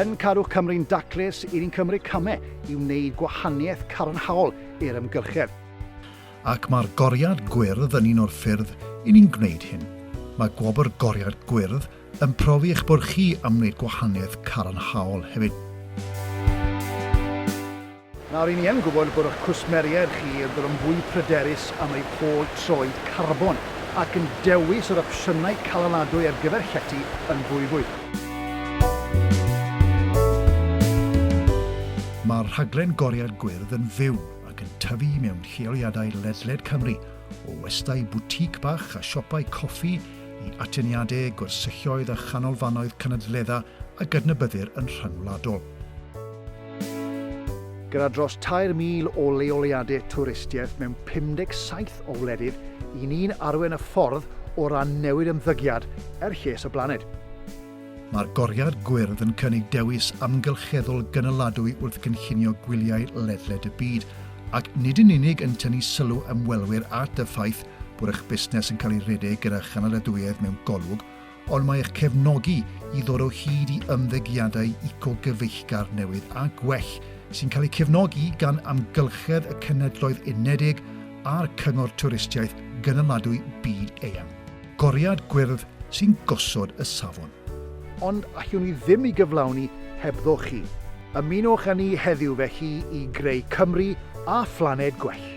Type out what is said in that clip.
Yn Cadwch Cymru'n Daclus, i ni'n cymryd camau i wneud gwahaniaeth cadarnhaol i'r amgylchedd. Ac mae'r goriad gwyrdd yn un o'r ffyrdd i ni'n gwneud hyn. Mae gwobr goriad gwyrdd yn profi eich bod chi am wneud gwahaniaeth cadarnhaol hefyd. Nawr, 'y ni yn gwybod bod eich cwsmeriaid chi yn dod yn fwy pryderus am eu hôl troed carbon ac yn dewis yr opsiynau caloladwy ar gyfer llety yn fwyfwy. Mae'r rhaglen Goriad Gwyrdd yn fyw ac yn tyfu mewn lleoliadau ledled Cymru, o westai boutique bach a siopau coffi i atyniadau, gwersylloedd a chanolfannoedd cynadledda a gydnabyddir yn rhyngwladol. Gyda dros 3,000 o leoliadau twristiaeth mewn 57 o wledydd, i ni'n arwain y ffordd o ran newid ymddygiad er lles y blaned. Mae'r goriad gwyrdd yn cynnig dewis amgylcheddol gynaladwy wrth gynllunio gwyliau ledled y byd, ac nid yn unig yn tynnu sylw ymwelwyr at y ffaith bod eich busnes yn cael ei redeg gyda chynaladwyedd mewn golwg, ond mae eich cefnogi i ddod o hyd i ymddygiadau eco-gyfeillgar newydd a gwell sy'n cael eu cefnogi gan Amgylchedd y Cenhedloedd Unedig a'r Cyngor Twristiaeth Gynaladwy Byd-eang. Goriad gwyrdd sy'n gosod y safon. Ond allwn ni ddim ei gyflawni hebddo chi. Ymunwch â ni heddiw felly i greu Cymru a phlaned gwell.